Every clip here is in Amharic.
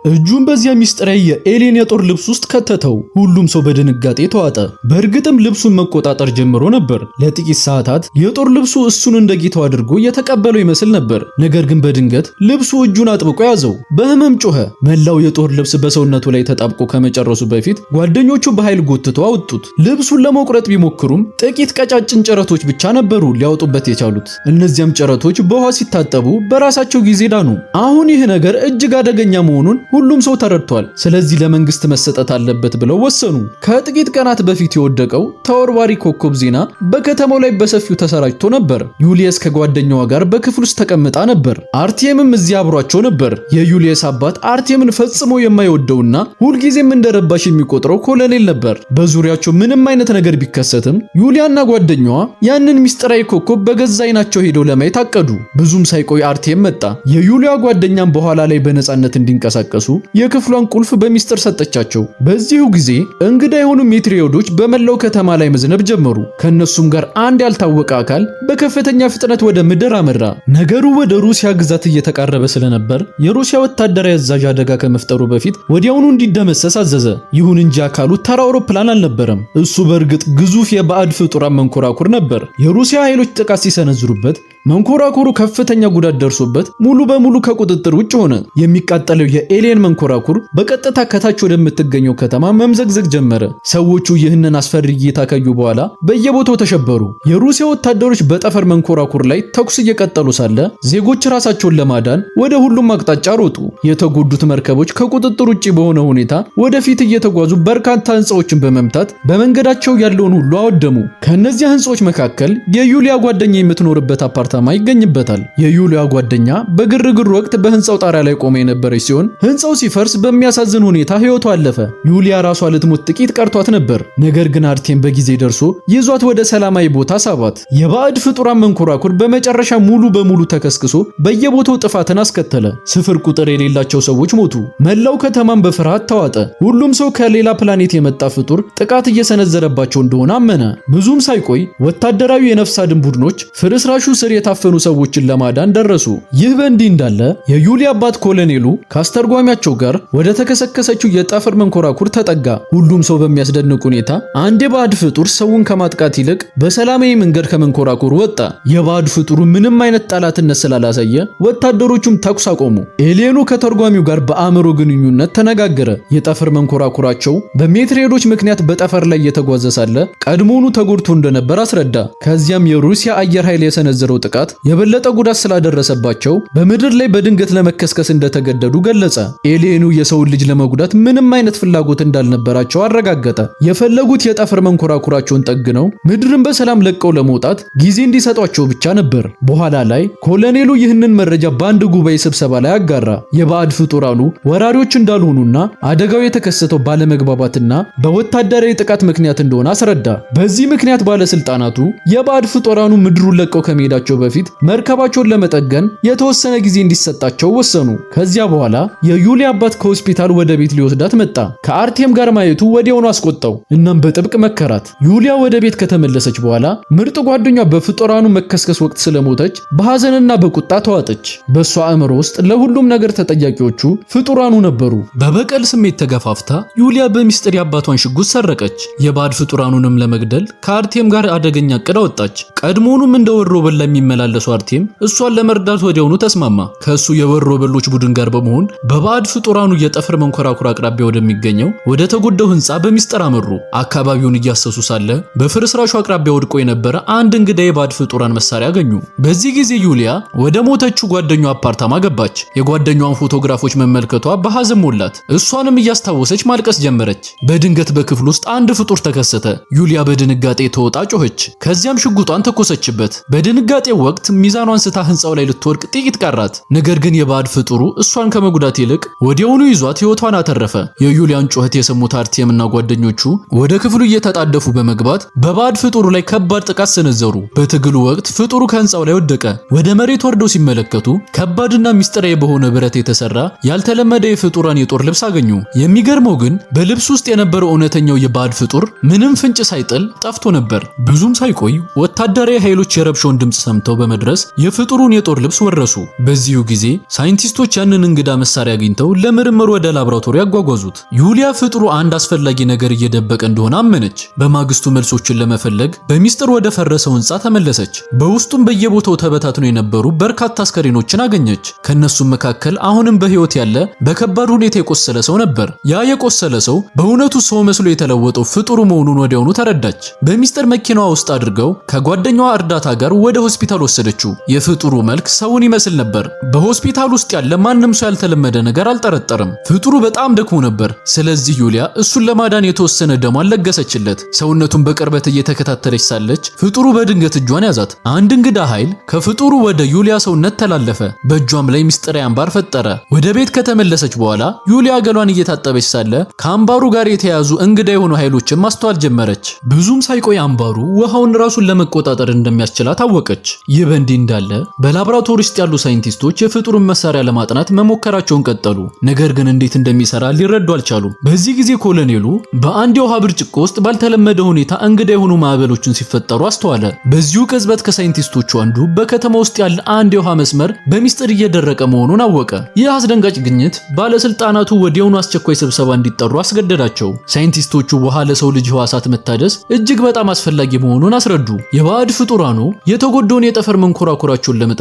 እጁን በዚያ ሚስጥራዊ የ alien የጦር ልብስ ውስጥ ከተተው። ሁሉም ሰው በድንጋጤ ተዋጠ። በእርግጥም ልብሱን መቆጣጠር ጀምሮ ነበር። ለጥቂት ሰዓታት የጦር ልብሱ እሱን እንደ ጌታው አድርጎ የተቀበለው ይመስል ነበር። ነገር ግን በድንገት ልብሱ እጁን አጥብቆ ያዘው። በህመም ጮኸ። መላው የጦር ልብስ በሰውነቱ ላይ ተጣብቆ ከመጨረሱ በፊት ጓደኞቹ በኃይል ጎትተው አወጡት። ልብሱን ለመቁረጥ ቢሞክሩም ጥቂት ቀጫጭን ጭረቶች ብቻ ነበሩ ሊያወጡበት የቻሉት። እነዚያም ጭረቶች በውሃ ሲታጠቡ በራሳቸው ጊዜ ዳኑ። አሁን ይህ ነገር እጅግ አደገኛ መሆኑን ሁሉም ሰው ተረድቷል። ስለዚህ ለመንግስት መሰጠት አለበት ብለው ወሰኑ። ከጥቂት ቀናት በፊት የወደቀው ተወርዋሪ ኮከብ ዜና በከተማው ላይ በሰፊው ተሰራጭቶ ነበር። ዩሊየስ ከጓደኛዋ ጋር በክፍል ውስጥ ተቀምጣ ነበር። አርቴምም እዚያ አብሯቸው ነበር። የዩሊየስ አባት አርቴምን ፈጽሞ የማይወደውና ሁልጊዜም እንደረባሽ የሚቆጥረው ኮሎኔል ነበር። በዙሪያቸው ምንም አይነት ነገር ቢከሰትም ዩሊያና ጓደኛዋ ያንን ሚስጥራዊ ኮከብ በገዛ ዓይናቸው ሄደው ለማየት አቀዱ። ብዙም ሳይቆይ አርቴም መጣ። የዩሊያ ጓደኛም በኋላ ላይ በነፃነት እንዲንቀሳቀሱ የክፍሏን ቁልፍ በሚስጥር ሰጠቻቸው። በዚሁ ጊዜ እንግዳ የሆኑ ሜትሪዮዶች በመላው ከተማ ላይ መዝነብ ጀመሩ። ከነሱም ጋር አንድ ያልታወቀ አካል በከፍተኛ ፍጥነት ወደ ምድር አመራ። ነገሩ ወደ ሩሲያ ግዛት እየተቃረበ ስለነበር የሩሲያ ወታደራዊ አዛዥ አደጋ ከመፍጠሩ በፊት ወዲያውኑ እንዲደመሰስ አዘዘ። ይሁን እንጂ አካሉ ተራ አውሮፕላን አልነበረም። እሱ በእርግጥ ግዙፍ የባዕድ ፍጡራን መንኮራኩር ነበር። የሩሲያ ኃይሎች ጥቃት ሲሰነዝሩበት መንኮራኩሩ ከፍተኛ ጉዳት ደርሶበት ሙሉ በሙሉ ከቁጥጥር ውጭ ሆነ። የሚቃጠለው የ alien መንኮራኩር በቀጥታ ከታች ወደምትገኘው ከተማ መምዘግዘግ ጀመረ። ሰዎቹ ይህንን አስፈሪ እይታ ካዩ በኋላ በየቦታው ተሸበሩ። የሩሲያ ወታደሮች በጠፈር መንኮራኩር ላይ ተኩስ እየቀጠሉ ሳለ ዜጎች ራሳቸውን ለማዳን ወደ ሁሉም አቅጣጫ ሮጡ። የተጎዱት መርከቦች ከቁጥጥር ውጭ በሆነ ሁኔታ ወደፊት እየተጓዙ በርካታ ህንፃዎችን በመምታት በመንገዳቸው ያለውን ሁሉ አወደሙ። ከእነዚያ ህንፃዎች መካከል የዩሊያ ጓደኛ የምትኖርበት አፓርታማ ይገኝበታል። የዩሊያ ጓደኛ በግርግሩ ወቅት በህንፃው ጣሪያ ላይ ቆማ የነበረች ሲሆን ህንፃው ሲፈርስ በሚያሳዝን ሁኔታ ህይወቷ አለፈ። ዩሊያ ራሷ ልትሞት ጥቂት ቀርቷት ነበር። ነገር ግን አርቴም በጊዜ ደርሶ ይዟት ወደ ሰላማዊ ቦታ ሳባት። የባዕድ ፍጡራን መንኮራኩር በመጨረሻ ሙሉ በሙሉ ተከስክሶ በየቦታው ጥፋትን አስከተለ። ስፍር ቁጥር የሌላቸው ሰዎች ሞቱ። መላው ከተማም በፍርሃት ተዋጠ። ሁሉም ሰው ከሌላ ፕላኔት የመጣ ፍጡር ጥቃት እየሰነዘረባቸው እንደሆነ አመነ። ብዙም ሳይቆይ ወታደራዊ የነፍስ አድን ቡድኖች ፍርስራሹ ስር የታፈኑ ሰዎችን ለማዳን ደረሱ። ይህ በእንዲህ እንዳለ የዩሊ አባት ኮሎኔሉ ከአስተርጓሚያቸው ጋር ወደ ተከሰከሰችው የጠፈር መንኮራኩር ተጠጋ። ሁሉም ሰው በሚያስደንቅ ሁኔታ አንድ የባዕድ ፍጡር ሰውን ከማጥቃት ይልቅ በሰላማዊ መንገድ ከመንኮራኩር ወጣ። የባዕድ ፍጡሩ ምንም አይነት ጠላትነት ስላላሳየ ወታደሮቹም ተኩስ አቆሙ። alien ኑ ከተርጓሚው ጋር በአእምሮ ግንኙነት ተነጋገረ። የጠፈር መንኮራኩራቸው በሜትሬዶች ምክንያት በጠፈር ላይ እየተጓዘ ሳለ ቀድሞውኑ ተጎድቶ እንደነበር አስረዳ። ከዚያም የሩሲያ አየር ኃይል የሰነዘረው ጥቃት የበለጠ ጉዳት ስላደረሰባቸው በምድር ላይ በድንገት ለመከስከስ እንደተገደዱ ገለጸ። alien ኑ የሰውን ልጅ ለመጉዳት ምንም አይነት ፍላጎት እንዳልነበራቸው አረጋገጠ። የፈለጉት የጠፈር መንኮራኩራቸውን ጠግነው ምድርን በሰላም ለቀው ለመውጣት ጊዜ እንዲሰጧቸው ብቻ ነበር። በኋላ ላይ ኮሎኔሉ ይህንን መረጃ በአንድ ጉባኤ ስብሰባ ላይ አጋራ። የባዕድ ፍጡራኑ ወራሪዎች እንዳልሆኑና አደጋው የተከሰተው ባለመግባባትና በወታደራዊ ጥቃት ምክንያት እንደሆነ አስረዳ። በዚህ ምክንያት ባለስልጣናቱ የባዕድ ፍጡራኑ ምድሩን ለቀው ከመሄዳቸው በፊት መርከባቸውን ለመጠገን የተወሰነ ጊዜ እንዲሰጣቸው ወሰኑ። ከዚያ በኋላ የዩሊ አባት ከሆስፒታል ወደ ቤት ሊወስዳት መጣ። ከአርቴም ጋር ማየቱ ወዲያውኑ አስቆጣው። እናም በጥብቅ መከራት። ዩሊያ ወደ ቤት ከተመለሰች በኋላ ምርጥ ጓደኛ በፍጡራኑ መከስከስ ወቅት ስለሞተች በሐዘንና በቁጣ ተዋጠች። በእሷ አእምሮ ውስጥ ለሁሉም ነገር ተጠያቂዎቹ ፍጡራኑ ነበሩ። በበቀል ስሜት ተገፋፍታ ዩሊያ በሚስጥር የአባቷን ሽጉጥ ሰረቀች። የባዕድ ፍጡራኑንም ለመግደል ከአርቴም ጋር አደገኛ እቅድ አወጣች። ቀድሞውኑም እንደ ወሮ በላ የሚመላለሱ አርቴም እሷን ለመርዳት ወዲያውኑ ተስማማ። ከእሱ የወሮ በሎች ቡድን ጋር በመሆን በባዕድ ፍጡራኑ የጠፈር መንኮራኩር አቅራቢያ ወደሚገኘው ወደ ተጎዳው ህንፃ በሚስጥር አመሩ። አካባቢውን እያሰሱ ሳለ በፍርስራሹ አቅራቢያ ወድቆ የነበረ አንድ እንግዳ የባዕድ ፍጡራን መሳሪያ አገኙ። በዚህ ጊዜ ዩሊያ ወደ ሞተችው ጓደኛዋ አፓርታማ ገባች። የጓደኛዋን ፎቶግራፎች መመልከቷ በሐዘን ሞላት። እሷንም እያስታወሰች ማልቀስ ጀመረች። በድንገት በክፍል ውስጥ አንድ ፍጡር ተከሰተ። ዩሊያ በድንጋጤ ተውጣ ጮኸች። ከዚያም ሽጉጧን ተኮሰችበት። በድንጋጤው ወቅት ሚዛኗን ስታ ህንፃው ላይ ልትወድቅ ጥቂት ቀራት። ነገር ግን የባዕድ ፍጡሩ እሷን ከመጉዳት ይልቅ ወዲያውኑ ይዟት ህይወቷን አተረፈ። የዩሊያን ጩኸት የሰሙት አርቴምና ጓደኞቹ ወደ ክፍሉ እየተጣደፉ በመግባት በባዕድ ፍጡሩ ላይ ከባድ ጥቃት ሰነዘሩ። በትግሉ ወቅት ፍጡሩ ከህንፃው ላይ ወደቀ። ወደ መሬት ወርደው ሲመለከቱ ከባድና ሚስጥራዊ በሆነ ብረት የተሰራ ያልተለመደ የፍጡራን የጦር ልብስ አገኙ። የሚገርመው ግን በልብስ ውስጥ የነበረው እውነተኛው የባዕድ ፍጡር ምንም ፍንጭ ሳይጥል ጠፍቶ ነበር። ብዙም ሳይቆይ ወታደራዊ ኃይሎች የረብሻውን ድምፅ ሰምተው ሰምተው በመድረስ የፍጡሩን የጦር ልብስ ወረሱ። በዚሁ ጊዜ ሳይንቲስቶች ያንን እንግዳ መሳሪያ አግኝተው ለምርምር ወደ ላብራቶሪ ያጓጓዙት። ዩሊያ ፍጡሩ አንድ አስፈላጊ ነገር እየደበቀ እንደሆነ አመነች። በማግስቱ መልሶችን ለመፈለግ በሚስጥር ወደ ፈረሰው ህንፃ ተመለሰች። በውስጡም በየቦታው ተበታትነው የነበሩ በርካታ አስከሬኖችን አገኘች። ከነሱም መካከል አሁንም በህይወት ያለ በከባድ ሁኔታ የቆሰለ ሰው ነበር። ያ የቆሰለ ሰው በእውነቱ ሰው መስሎ የተለወጠው ፍጡሩ መሆኑን ወዲያውኑ ተረዳች። በሚስጥር መኪናዋ ውስጥ አድርገው ከጓደኛዋ እርዳታ ጋር ወደ ሆስፒታል ወሰደችው። የፍጡሩ መልክ ሰውን ይመስል ነበር። በሆስፒታል ውስጥ ያለ ማንም ሰው ያልተለመደ ነገር አልጠረጠርም። ፍጡሩ በጣም ደክሞ ነበር። ስለዚህ ዩሊያ እሱን ለማዳን የተወሰነ ደሟን ለገሰችለት። ሰውነቱን በቅርበት እየተከታተለች ሳለች ፍጡሩ በድንገት እጇን ያዛት። አንድ እንግዳ ኃይል ከፍጡሩ ወደ ዩሊያ ሰውነት ተላለፈ። በእጇም ላይ ምስጢራዊ አምባር ፈጠረ። ወደ ቤት ከተመለሰች በኋላ ዩሊያ ገሏን እየታጠበች ሳለ ከአምባሩ ጋር የተያዙ እንግዳ የሆኑ ኃይሎችን ማስተዋል ጀመረች። ብዙም ሳይቆይ አምባሩ ውሃውን ራሱን ለመቆጣጠር እንደሚያስችላት አወቀች። ይህ በእንዲህ እንዳለ በላብራቶሪ ውስጥ ያሉ ሳይንቲስቶች የፍጡሩን መሳሪያ ለማጥናት መሞከራቸውን ቀጠሉ። ነገር ግን እንዴት እንደሚሰራ ሊረዱ አልቻሉም። በዚህ ጊዜ ኮሎኔሉ በአንድ የውሃ ብርጭቆ ውስጥ ባልተለመደ ሁኔታ እንግዳ የሆኑ ማዕበሎችን ሲፈጠሩ አስተዋለ። በዚሁ ቅጽበት ከሳይንቲስቶቹ አንዱ በከተማ ውስጥ ያለ አንድ የውሃ መስመር በሚስጥር እየደረቀ መሆኑን አወቀ። ይህ አስደንጋጭ ግኝት ባለስልጣናቱ ወዲያውኑ አስቸኳይ ስብሰባ እንዲጠሩ አስገደዳቸው። ሳይንቲስቶቹ ውሃ ለሰው ልጅ ህዋሳት መታደስ እጅግ በጣም አስፈላጊ መሆኑን አስረዱ። የባዕድ ፍጡራኑ የተጎዳውን የጠፈር መንኮራኩራቸውን ለመጠገን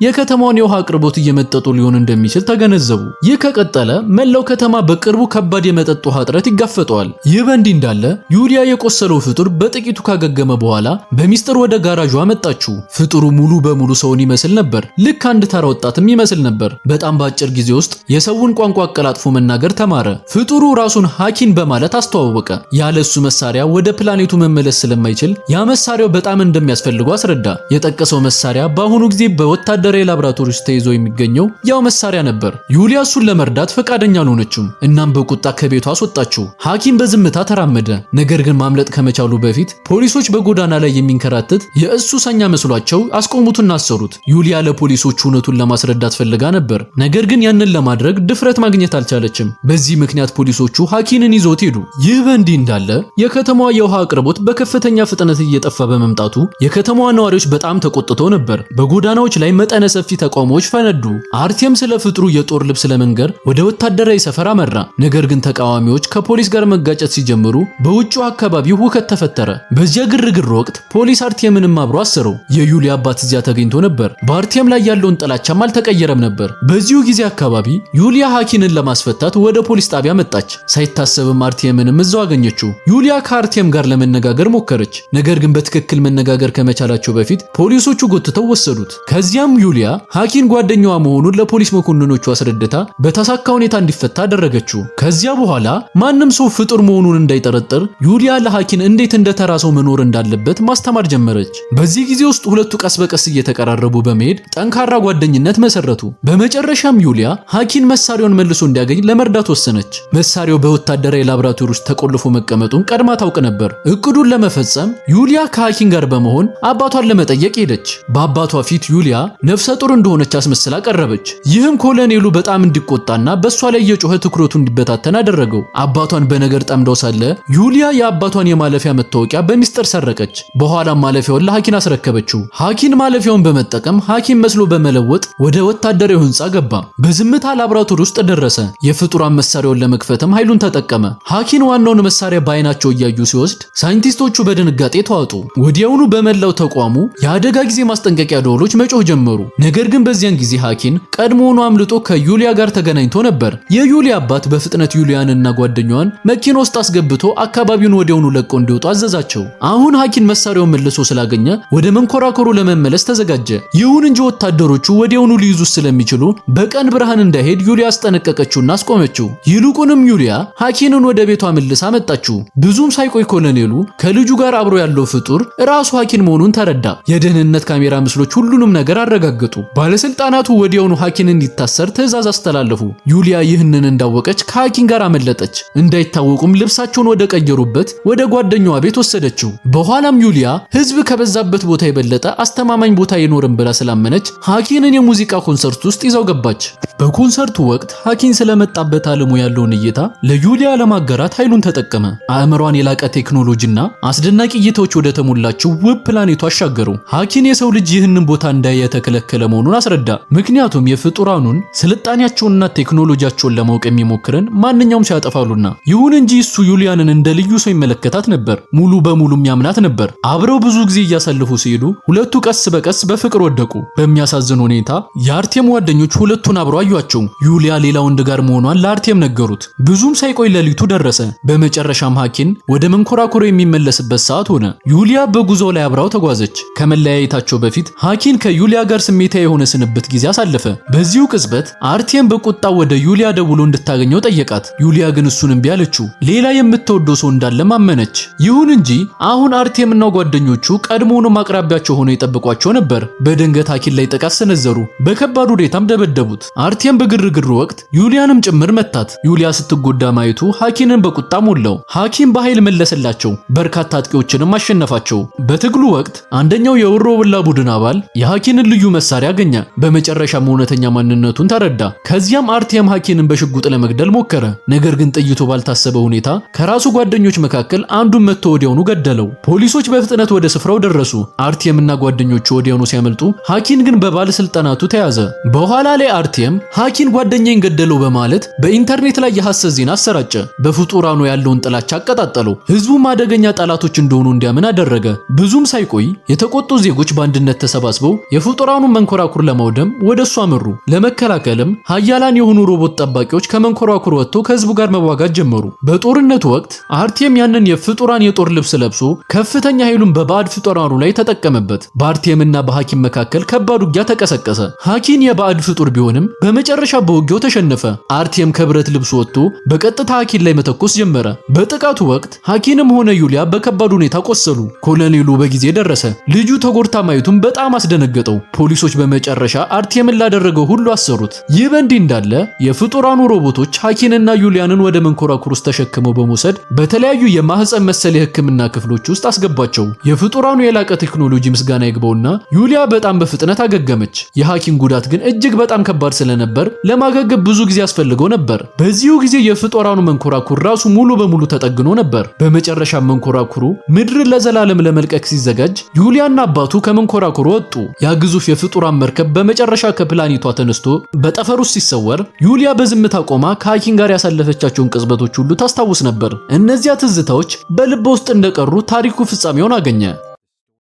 የከተማውን የውሃ አቅርቦት እየመጠጡ ሊሆን እንደሚችል ተገነዘቡ። ይህ ከቀጠለ መላው ከተማ በቅርቡ ከባድ የመጠጥ ውሃ እጥረት ይጋፈጠዋል። ይህ በእንዲህ እንዳለ ዩሊያ የቆሰለው ፍጡር በጥቂቱ ካገገመ በኋላ በሚስጥር ወደ ጋራዡ አመጣችው። ፍጡሩ ሙሉ በሙሉ ሰውን ይመስል ነበር። ልክ አንድ ተራ ወጣትም ይመስል ነበር። በጣም በአጭር ጊዜ ውስጥ የሰውን ቋንቋ አቀላጥፎ መናገር ተማረ። ፍጡሩ ራሱን ሐኪን በማለት አስተዋወቀ። ያለ እሱ መሳሪያ ወደ ፕላኔቱ መመለስ ስለማይችል ያ መሳሪያው በጣም እንደሚያስፈልገው አስረዳ። የጠቀሰው መሳሪያ በአሁኑ ጊዜ በወታደራዊ ላብራቶሪ ውስጥ ተይዞ የሚገኘው ያው መሳሪያ ነበር። ዩሊያ እሱን ለመርዳት ፈቃደኛ አልሆነችም። እናም በቁጣ ከቤቷ አስወጣችው። ሐኪም በዝምታ ተራመደ። ነገር ግን ማምለጥ ከመቻሉ በፊት ፖሊሶች በጎዳና ላይ የሚንከራተት የእሱ ሱሰኛ መስሏቸው አስቆሙትና አሰሩት። ዩሊያ ለፖሊሶቹ እውነቱን ለማስረዳት ፈልጋ ነበር። ነገር ግን ያንን ለማድረግ ድፍረት ማግኘት አልቻለችም። በዚህ ምክንያት ፖሊሶቹ ሐኪንን ይዘውት ሄዱ። ይህ በእንዲህ እንዳለ የከተማዋ የውሃ አቅርቦት በከፍተኛ ፍጥነት እየጠፋ በመምጣቱ የከተማዋ ነዋሪዎች በጣም ተቆጥተው ነበር። በጎዳናዎች ላይ መጠነ ሰፊ ተቃውሞዎች ፈነዱ። አርቴም ስለ ፍጡሩ የጦር ልብስ ለመንገር ወደ ወታደራዊ ሰፈር አመራ። ነገር ግን ተቃዋሚዎች ከፖሊስ ጋር መጋጨት ሲጀምሩ በውጭው አካባቢ ሁከት ተፈጠረ። በዚያ ግርግር ወቅት ፖሊስ አርቴምንም አብሮ አሰረው። የዩሊያ አባት እዚያ ተገኝቶ ነበር። በአርቴም ላይ ያለውን ጥላቻም አልተቀየረም ነበር። በዚሁ ጊዜ አካባቢ ዩሊያ ሐኪንን ለማስፈታት ወደ ፖሊስ ጣቢያ መጣች። ሳይታሰብም አርቴምንም እዛው አገኘችው። ዩሊያ ከአርቴም ጋር ለመነጋገር ሞከረች። ነገር ግን በትክክል መነጋገር ከመቻላቸው በፊት ፖሊሶቹ ጎትተው ወሰዱት። ከዚያም ዩሊያ ሐኪን ጓደኛዋ መሆኑን ለፖሊስ መኮንኖቹ አስረድታ በተሳካ ሁኔታ እንዲፈታ አደረገችው። ከዚያ በኋላ ማንም ሰው ፍጡር መሆኑን እንዳይጠረጥር ዩሊያ ለሐኪን እንዴት እንደ ተራ ሰው መኖር እንዳለበት ማስተማር ጀመረች። በዚህ ጊዜ ውስጥ ሁለቱ ቀስ በቀስ እየተቀራረቡ በመሄድ ጠንካራ ጓደኝነት መሰረቱ። በመጨረሻም ዩሊያ ሐኪን መሳሪያውን መልሶ እንዲያገኝ ለመርዳት ወሰነች። መሳሪያው በወታደራዊ ላብራቶሪ ውስጥ ተቆልፎ መቀመጡን ቀድማ ታውቅ ነበር። እቅዱን ለመፈጸም ዩሊያ ከሐኪን ጋር በመሆን አባቷን ለመጠየቅ ሄደች። በአባቷ ፊት ዩሊያ ነፍሰ ጡር እንደሆነች አስመስላ ቀረበች። ይህም ኮሎኔሉ በጣም እንዲቆጣና በእሷ ላይ እየጮኸ ትኩረቱ እንዲበታተን አደረገው። አባቷን በነገር ጠምደው ሳለ ዩሊያ የአባቷን የማለፊያ መታወቂያ በሚስጥር ሰረቀች። በኋላም ማለፊያውን ለሐኪን አስረከበችው። ሐኪን ማለፊያውን በመጠቀም ሐኪም መስሎ በመለወጥ ወደ ወታደራዊ ህንፃ ገባ። በዝምታ ላብራቶሪ ውስጥ ደረሰ። የፍጡራን መሳሪያውን ለመክፈትም ኃይሉን ተጠቀመ። ሐኪን ዋናውን መሳሪያ በአይናቸው እያዩ ሲወስድ ሳይንቲስቶቹ በድንጋጤ ተዋጡ። ወዲያውኑ በመላው ተቋሙ የአደጋ ጊዜ ማስጠንቀቂያ ደወሎች መጮህ ጀመሩ። ነገር ግን በዚያን ጊዜ ሐኪን ቀድሞውኑ አምልጦ ከዩሊያ ጋር ተገናኝቶ ነበር። የዩሊያ አባት በፍጥነት ዩሊያንና ጓደኛዋን መኪና ውስጥ አስገብቶ አካባቢውን ወዲያውኑ ለቀው እንዲወጡ አዘዛቸው። አሁን ሐኪን መሳሪያውን መልሶ ስላገኘ ወደ መንኮራኮሩ ለመመለስ ተዘጋጀ። ይሁን እንጂ ወታደሮቹ ወዲያውኑ ሊይዙት ስለሚችሉ በቀን ብርሃን እንዳይሄድ ዩሊያ አስጠነቀቀችውና አስቆመችው። ይልቁንም ዩሊያ ሐኪንን ወደ ቤቷ መልሳ አመጣችው። ብዙም ሳይቆይ ኮሎኔሉ ከልጁ ጋር አብሮ ያለው ፍጡር ራሱ ሐኪን መሆኑን ተረዳ። የደህንነት ካሜራ ምስሎች ሁሉንም ነገር አረጋገጡ። ባለስልጣናቱ ወዲያውኑ ሐኪን እንዲታሰር ትዕዛዝ አስተላለፉ። ዩሊያ ይህንን እንዳወቀች ከሐኪን ጋር አመለጠች። እንዳይታወቁም ልብሳቸውን ወደ ቀየሩበት ወደ ጓደኛዋ ቤት ወሰደችው። በኋላም ዩሊያ ህዝብ ከበዛበት ቦታ የበለጠ አስተማማኝ ቦታ አይኖርም ብላ ስላመነች ሐኪንን የሙዚቃ ኮንሰርት ውስጥ ይዛው ገባች። በኮንሰርቱ ወቅት ሐኪን ስለመጣበት ዓለሙ ያለውን እይታ ለዩሊያ ለማጋራት ኃይሉን ተጠቀመ። አእምሯን የላቀ ቴክኖሎጂና አስደናቂ እይታዎች ወደ ተሞላችው ውብ ፕላኔቱ አሻገሩ። ሐኪን ሀኪን የሰው ልጅ ይህንን ቦታ እንዳይ የተከለከለ መሆኑን አስረዳ። ምክንያቱም የፍጡራኑን ስልጣኔያቸውንና ቴክኖሎጂያቸውን ለማወቅ የሚሞክርን ማንኛውም ሰው ያጠፋሉና። ይሁን እንጂ እሱ ዩሊያንን እንደ ልዩ ሰው ይመለከታት ነበር። ሙሉ በሙሉም ያምናት ነበር። አብረው ብዙ ጊዜ እያሳለፉ ሲሄዱ ሁለቱ ቀስ በቀስ በፍቅር ወደቁ። በሚያሳዝን ሁኔታ የአርቴም ጓደኞች ሁለቱን አብረው አዩአቸው። ዩሊያ ሌላ ወንድ ጋር መሆኗን ለአርቴም ነገሩት። ብዙም ሳይቆይ ሌሊቱ ደረሰ። በመጨረሻም ሀኪን ወደ መንኮራኩሩ የሚመለስበት ሰዓት ሆነ። ዩሊያ በጉዞ ላይ አብራው ተጓዘች። ከመለያየታቸው በፊት ሀኪን ከዩሊያ ጋር ስሜታዊ የሆነ ስንብት ጊዜ አሳለፈ። በዚሁ ቅጽበት አርቴም በቁጣ ወደ ዩሊያ ደውሎ እንድታገኘው ጠየቃት። ዩሊያ ግን እሱን እምቢ አለችው። ሌላ የምትወደው ሰው እንዳለም አመነች። ይሁን እንጂ አሁን አርቴምና ጓደኞቹ ቀድሞውንም አቅራቢያቸው ሆነው ይጠብቋቸው ነበር። በድንገት ሀኪን ላይ ጥቃት ሰነዘሩ። በከባድ ሁኔታም ደበደቡት። አርቴም በግርግሩ ወቅት ዩሊያንም ጭምር መታት። ዩሊያ ስትጎዳ ማየቱ ሀኪንን በቁጣ ሞላው። ሀኪን በኃይል መለሰላቸው። በርካታ አጥቂዎችንም አሸነፋቸው። በትግሉ ወቅት አንደኛው የወሮበላ ቡድን አባል የሀኪንን ልዩ መሳሪያ አገኘ። በመጨረሻም እውነተኛ ማንነቱን ተረዳ። ከዚያም አርቴም ሀኪንን በሽጉጥ ለመግደል ሞከረ። ነገር ግን ጥይቱ ባልታሰበ ሁኔታ ከራሱ ጓደኞች መካከል አንዱን መትቶ ወዲያውኑ ገደለው። ፖሊሶች በፍጥነት ወደ ስፍራው ደረሱ። አርቴምና ጓደኞቹ ወዲያውኑ ሲያመልጡ፣ ሀኪን ግን በባለስልጣናቱ ተያዘ። በኋላ ላይ አርቴም ሀኪን ጓደኛዬን ገደለው በማለት በኢንተርኔት ላይ የሐሰት ዜና አሰራጨ። በፍጡራኑ ያለውን ጥላቻ አቀጣጠለው። ህዝቡም አደገኛ ጠላቶች እንደሆኑ እንዲያምን አደረገ። ብዙም ሳይቆይ የተቆጡ ዜጎች በአንድነት ተሰባስበው የፍጡራኑን መንኮራኩር ለማውደም ወደ እሱ አመሩ። ለመከላከልም ሀያላን የሆኑ ሮቦት ጠባቂዎች ከመንኮራኩር ወጥቶ ከህዝቡ ጋር መዋጋት ጀመሩ። በጦርነቱ ወቅት አርቴም ያንን የፍጡራን የጦር ልብስ ለብሶ ከፍተኛ ኃይሉን በባዕድ ፍጡራኑ ላይ ተጠቀመበት። በአርቴምና በሐኪም መካከል ከባድ ውጊያ ተቀሰቀሰ። ሐኪን የባዕድ ፍጡር ቢሆንም በመጨረሻ በውጊያው ተሸነፈ። አርቴም ከብረት ልብሱ ወጥቶ በቀጥታ ሐኪን ላይ መተኮስ ጀመረ። በጥቃቱ ወቅት ሐኪንም ሆነ ዩሊያ በከባድ ሁኔታ ቆሰሉ። ኮሎኔሉ በጊዜ ደረሰ። ልጁ ተጎድታ ማየቱን በጣም አስደነገጠው። ፖሊሶች በመጨረሻ አርቴምን ላደረገው ሁሉ አሰሩት። ይህ በእንዲህ እንዳለ የፍጡራኑ ሮቦቶች ሐኪንና ዩሊያንን ወደ መንኮራኩር ውስጥ ተሸክመው በመውሰድ በተለያዩ የማህፀን መሰል የሕክምና ክፍሎች ውስጥ አስገቧቸው። የፍጡራኑ የላቀ ቴክኖሎጂ ምስጋና ይግባውና ዩሊያ በጣም በፍጥነት አገገመች። የሐኪን ጉዳት ግን እጅግ በጣም ከባድ ስለነበር ለማገገም ብዙ ጊዜ ያስፈልገው ነበር። በዚሁ ጊዜ የፍጡራኑ መንኮራኩር ራሱ ሙሉ በሙሉ ተጠግኖ ነበር። በመጨረሻ መንኮራኩሩ ምድርን ለዘላለም ለመልቀቅ ሲዘጋጅ ዩሊያና አባቱ ከመንኮራኩሩ ወጡ። ያ ግዙፍ የፍጡራን መርከብ በመጨረሻ ከፕላኔቷ ተነስቶ በጠፈር ውስጥ ሲሰወር ዩሊያ በዝምታ ቆማ ከሐኪን ጋር ያሳለፈቻቸውን ቅጽበቶች ሁሉ ታስታውስ ነበር። እነዚያ ትዝታዎች በልቧ ውስጥ እንደቀሩ ታሪኩ ፍጻሜውን አገኘ።